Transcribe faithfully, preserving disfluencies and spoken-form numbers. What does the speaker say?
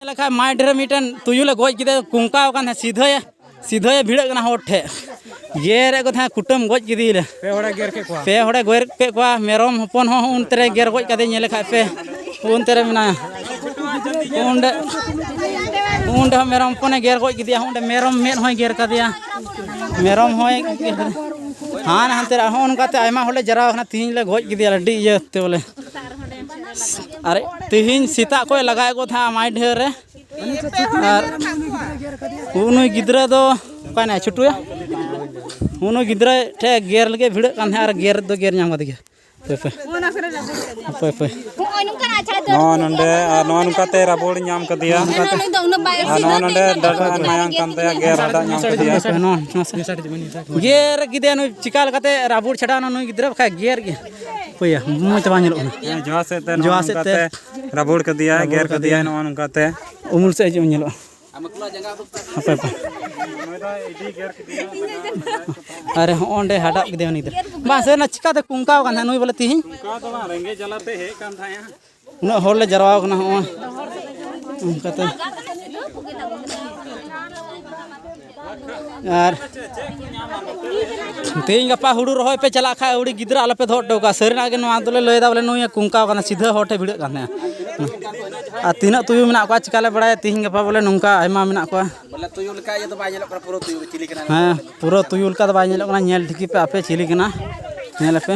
ᱞᱮᱠᱷᱟᱡ ᱢᱟᱭᱤᱱᱰ ᱨᱮ ᱢᱤᱫᱴᱮᱱ ᱛᱩᱭᱩ ᱞᱮ ᱜᱚᱡ ᱠᱮᱫᱮ, ᱠᱩᱝᱠᱟᱣ ᱠᱟᱱ ᱛᱟᱦᱮᱸᱫ, ᱥᱤᱫᱷᱟᱹᱭ ᱥᱤᱫᱷᱟᱹᱭ ᱵᱷᱤᱲᱟᱹᱜ ᱠᱟᱱᱟ ᱦᱚᱲ ᱴᱷᱮᱡ᱾ ᱜᱮᱨᱮᱫ ᱠᱚ ᱛᱟᱦᱮᱸᱫ, ᱠᱩᱴᱟᱹᱢ ᱜᱚᱡ ᱠᱮᱫᱮᱭᱟᱞᱮ᱾ ᱯᱮ ᱦᱚᱲᱮ ᱜᱮᱨ ᱠᱮᱫ ᱠᱚᱣᱟ᱾ ᱯᱮ ᱦᱚᱲᱮ ᱜᱮᱨ ᱠᱮᱫ ᱠᱚᱣᱟ᱾ ᱢᱮᱨᱚᱢ ᱦᱚᱯᱚᱱ ᱦᱚᱸ ᱚᱱᱛᱮ ᱨᱮ ᱜᱮᱨ ᱜᱚᱡ ᱠᱟᱫᱮ, ᱧᱮᱞᱮ ᱠᱷᱟᱡ ᱯᱮ, ᱚᱱᱛᱮ ᱨᱮ ᱢᱮᱱᱟᱭᱟ᱾ ᱚᱸᱰᱮ, ᱚᱸᱰᱮ ᱦᱚᱸ ᱢᱮᱨᱚᱢ ᱦᱚᱯᱚᱱᱮ ᱜᱮᱨ ᱜᱚᱡ ᱠᱮᱫᱮᱭᱟ᱾ ᱚᱸᱰᱮ ᱢᱮᱨᱚᱢ ᱢᱮᱫ ᱦᱚᱸᱭ ᱜᱮᱨ ᱠᱟᱫᱮᱭᱟ᱾ ᱢᱮᱨᱚᱢ ᱦᱚᱸᱭ ᱜᱮᱨ ᱠᱟᱫᱮᱭᱟ᱾ ᱦᱟᱱ ᱦᱟᱱᱛᱮ ᱨᱮ ᱦᱚᱸ ᱚᱱᱠᱟᱛᱮ ᱟᱭᱢᱟ ᱦᱚᱲᱞᱮ ᱡᱟᱨᱟᱣ ᱠᱟᱱᱟ᱾ ᱛᱤᱦᱤᱧ ᱞᱮ ᱜᱚᱡ ᱠᱮᱫᱮᱭᱟ ᱟᱹᱰᱤ ᱤᱭᱟᱹ ᱛᱮ ᱵᱚᱞᱮ᱾ ᱟᱨ ᱛᱤᱦᱤᱧ ᱥᱮᱛᱟᱜ ᱠᱷᱚᱱ ᱞᱟᱜᱟᱭᱮᱫ ᱠᱚ ᱛᱟᱦᱮᱸᱫ ᱢᱟᱭ ᱰᱷᱮᱨ ᱨᱮ᱾ ᱟᱨ ᱩᱱᱩᱭ ᱜᱤᱫᱽᱨᱟᱹ ᱫᱚ ᱚᱠᱟᱭᱱᱟᱭ ᱪᱷᱩᱴᱩᱭᱟ? ᱩᱱᱩᱭ ᱜᱤᱫᱽᱨᱟᱹ ᱴᱷᱮᱡ ᱜᱮᱨ ᱞᱟᱹᱜᱤᱫ ᱵᱷᱤᱲᱟᱹᱜ ᱠᱟᱱ ᱛᱟᱦᱮᱸᱫ ᱟᱨ ᱜᱮᱨ ᱫᱚ ᱜᱮᱨ ᱧᱟᱢ ᱠᱟᱫᱮ ᱜᱮᱭᱟ᱾ ᱦᱟᱯᱳᱭ, ᱦᱟᱯᱳᱭ᱾ ᱦᱟᱯᱳᱭ, ᱦᱟᱯᱳᱭ᱾ ᱱᱚᱜᱼᱚᱭ ᱱᱚᱝᱠᱟᱱ ᱟᱪᱪᱷᱟ ᱫᱚ ᱱᱚᱜᱼᱚ ᱱᱚᱸᱰᱮ, ᱟᱨ ᱱᱚᱣᱟ ᱱᱚᱝᱠᱟᱛᱮ ᱨᱟᱵᱚᱲ ᱧᱟᱢ ᱠᱟᱫᱮᱭᱟ᱾ ᱱᱩᱭ ᱫᱚ ᱩᱱᱟᱹᱜ ᱵᱟᱭ ᱟᱨ ᱱᱚᱜᱼᱚ ᱱᱚᱸᱰᱮ ᱫᱟᱜ ᱟᱨ ᱢᱟᱭᱟᱝ ᱠᱟᱱ ᱛᱟᱭᱟ, ᱜᱮᱨ ᱦᱟᱰᱟᱜ ᱧᱟᱢ ᱠᱟᱫᱮᱭᱟ᱾ ᱦᱟᱯᱳᱭ, ᱱᱚᱣᱟ, ᱱᱚᱣᱟ ᱥᱮ᱾ ᱜᱮᱨ ᱠᱮᱫᱮᱭᱟ ᱱᱩᱭ, ᱪᱤᱠᱟ ᱞᱮᱠᱟᱛᱮ ᱨᱟᱵᱚᱲ ᱪᱷᱟᱰᱟᱣ ᱱᱟ ᱱᱩᱭ ᱜᱤᱫᱽᱨᱟᱹ, ᱵᱟᱠᱷᱟᱡ ᱜᱮᱨ ᱜᱮ᱾ ᱦᱟᱯᱳᱭᱟ, ᱢᱚᱡᱽ ᱛᱮ ᱵᱟᱝ ᱧᱮᱞᱚᱜ ᱠᱟᱱᱟ᱾ ᱦᱮᱸ, ᱡᱚᱦᱟ ᱥᱮᱫ ᱛᱮ ᱱᱚᱜᱼᱚ ᱡᱚᱦᱟ ᱥᱮᱫ ᱱᱚᱝᱠᱟ ᱛᱮ ᱛᱮ ᱨᱟᱵᱚᱲ ᱠᱟᱫᱮᱭᱟᱭ, ᱨᱟᱵᱚᱲ ᱜᱮᱨ ᱠᱟᱫᱮᱭᱟᱭ ᱠᱟᱫᱮᱭᱟᱭ᱾ ᱱᱚᱜᱼᱚ ᱱᱚᱝᱠᱟ ᱛᱮ᱾ ᱩᱢᱩᱞ ᱥᱮᱫ ᱦᱤᱡᱩᱜ ᱧᱮᱞᱚᱜᱼᱟ᱾ ᱦᱟᱯᱮ, ᱦᱟᱯᱮ᱾ ᱟᱨᱮ, ᱦᱚᱸᱜᱼᱚ ᱚᱸᱰᱮ ᱦᱟᱰᱟᱜ ᱠᱮᱫᱮᱭᱟ ᱩᱱᱤ ᱜᱤᱫᱽᱨᱟᱹ᱾ ᱵᱟᱝ, ᱥᱮ ᱚᱱᱟ ᱪᱤᱠᱟᱛᱮ ᱠᱩᱝᱠᱟᱣ ᱠᱟᱱ ᱛᱟᱦᱮᱸᱫ ᱱᱩᱭ ᱵᱚᱞᱮ ᱛᱤᱦᱤᱧ? ᱚᱱᱠᱟ ᱫᱚ ᱵᱟᱝ, ᱨᱮᱸᱜᱮᱡ ᱡᱟᱞᱟᱛᱮ ᱦᱮᱡ ᱠᱟᱱ ᱛᱟᱦᱮᱸᱫᱼᱟ᱾ ᱩᱱᱟᱹᱜ ᱦᱚᱲ ᱞᱮ ᱡᱟᱨᱣᱟ ᱠᱟᱱᱟ ᱦᱚᱸᱜᱼᱚᱭ᱾ ᱚᱱᱠᱟᱛᱮ᱾ ᱟᱨ ᱛᱮᱦᱮᱧ ᱜᱟᱯᱟ ᱦᱩᱲᱩ ᱨᱚᱦᱚᱭ ᱯᱮ ᱪᱟᱞᱟᱜ ᱠᱷᱟᱡ ᱟᱹᱣᱲᱤ ᱜᱤᱫᱽᱨᱟᱹ ᱟᱞᱚᱯᱮ ᱫᱚᱦᱚ ᱦᱚᱴᱚ ᱠᱟᱜᱼᱟ᱾ ᱥᱟᱹᱨᱤᱱᱟᱜ ᱜᱮ ᱱᱚᱣᱟ ᱫᱚᱞᱮ ᱞᱟᱹᱭᱫᱟ ᱵᱚᱞᱮ ᱱᱩᱭ ᱠᱩᱝᱠᱟᱣ ᱠᱟᱱᱟ, ᱥᱤᱫᱷᱟᱹ ᱦᱚᱲ ᱴᱷᱮᱡ ᱵᱷᱤᱲᱟᱹᱜ ᱠᱟᱱ ᱛᱟᱦᱮᱸᱫ᱾ ᱟᱨ ᱛᱤᱱᱟᱹᱜ ᱛᱩᱭᱩ ᱢᱮᱱᱟᱜ ᱠᱚᱣᱟ ᱪᱤᱠᱟᱞᱮ ᱵᱟᱲᱟᱭᱟ, ᱛᱤᱦᱤᱧ ᱜᱟᱯᱟ ᱵᱚᱞᱮ ᱱᱚᱝᱠᱟ ᱟᱭᱢᱟ ᱢᱮᱱᱟᱜ ᱠᱚᱣᱟ᱾ ᱵᱚᱞᱮ ᱛᱩᱭᱩ ᱞᱮᱠᱟ ᱤᱭᱟᱹ ᱫᱚ ᱵᱟᱭ ᱧᱮᱞᱚᱜ ᱠᱟᱱᱟ, ᱯᱩᱨᱟᱹ ᱛᱩᱭᱩ ᱫᱚ ᱪᱤᱞᱤ ᱠᱟᱱᱟ? ᱦᱮᱸ, ᱯᱩᱨᱟᱹ ᱛᱩᱭᱩ ᱞᱮᱠᱟ ᱫᱚ ᱵᱟᱭ ᱧᱮᱞᱚᱜ ᱠᱟᱱᱟ᱾ ᱧᱮᱞ ᱴᱷᱤᱠᱮ ᱯᱮ ᱟᱯᱮ ᱪᱤᱞᱤ ᱠᱟᱱᱟ, ᱧᱮᱞ ᱟᱯᱮ᱾